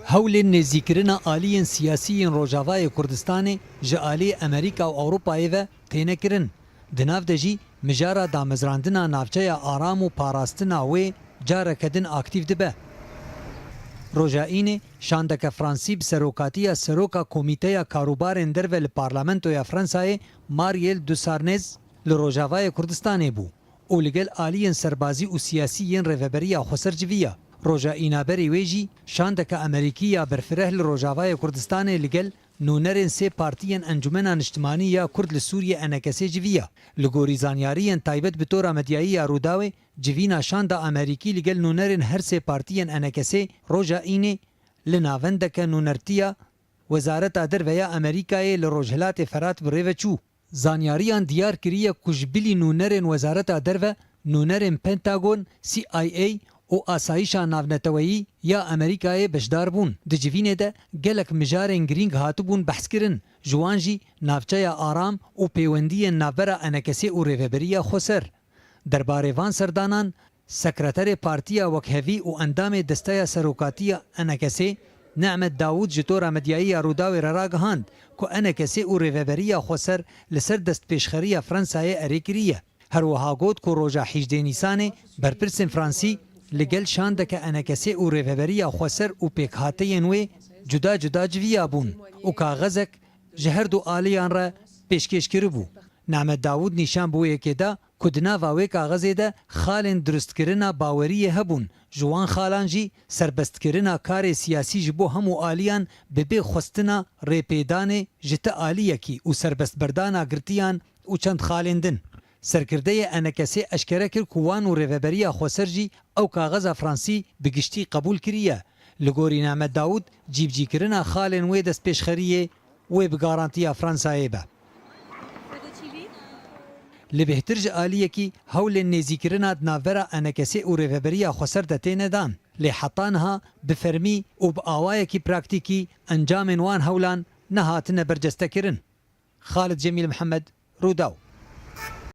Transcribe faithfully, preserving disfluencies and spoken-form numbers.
Hewlên nêzîkirina aliyên siyasî yên Rojavayê Kurdistanê ji alî Amerîka û Ewropayê ve têne kirin. Di nav de jî mijara damezrandina navçeya aram û parastina wê careke din aktîf dibe. Roja Înê şandeke fransî bi serokatiya seroka Komîteya Karûbarên Derve li Parlamentoya Fransayê, Mariel Dusarnez, li Rojavayê Kurdistanê bû û li gel aliyên serbazî û siyasî yên Rêveberiya Xweser civiya. Roja Îna berî wê jî şandeke Amerîkî ya berfireh li Rojavayê Kurdistanê li gel nûnerên sê partiyên Encûmena Niştimanî ya Kurd li Sûriyê, ENKSê, civiya. Li gorî zanyariyên taybet bi tora medyayî ya Rûdawê, civîna şanda Amerîkî li gel nûnerên her sê partiyên ENKSê roja Înê li navendeke nûnertiya Wezareta Derve ya Amerîkayê li Rojhilatê Ferat bi rê ve çû. Zanyariyan diyar kiriye ku ji bilî nûnerên Wezareta Derve, nûnerên Pentagon, C I A û Asayişa Navneteweyî ya Amerîkayê beşdar bûn. Di civînê de gelek mijarên girîng hatibûn behskirin, ji wan jî navçeya aram û pêwendiyên navbera ENKSê û Rêveberiya Xweser. Derbarê van serdanan, sekreterê partiya wekhevî û endamê desteya serokatî ya ENKSê, Nehmet Dawûd, ji tora medyayî ya Rûdawê re ragihand ku ENKSê û Rêveberiya Xweser li ser destpêşxeriya Fransayê erê kiriye. Her wiha got ku roja hîjdê Nîsanê berpirsên Fransî li gel şandeke ENKSê û Rêveberiya Xweser û pêkhateyên wê cuda cuda civiya bûn û kaxezek ji her du aliyan re pêşkêş kiribû. Nehmet Dawûd nîşan bi wê yekê da ku di nava wê kaxezê de xalên durustkirina baweriyê hebûn, ji wan xalan jî serbestkirina karê siyasî ji bo hemû aliyan bi bê xwestina rêpêdanê ji ti aliyekî û serbestberdana girtiyan û çend xalên din. Serkirdeyê ENKSê eşkere kir ku wan û Rêveberiya Xweser jî ew kaxeza fransî bi giştî qebûl kiriye. Li gorî Nehmet Dawûd, cîbicîkirina xalên wê destpêşxeriyê wê bi garantiya Fransayê be. Li bêhtir ji aliyekî hewlên nêzîkirina di navbera ENKSê û Rêveberiya Xweser de têne dan, lê heta niha bi fermî û bi awayekî praktîkî encamên wan hewlan nehatine bercestekirin. Xalid Cemîl Mihemed, Rûdaw.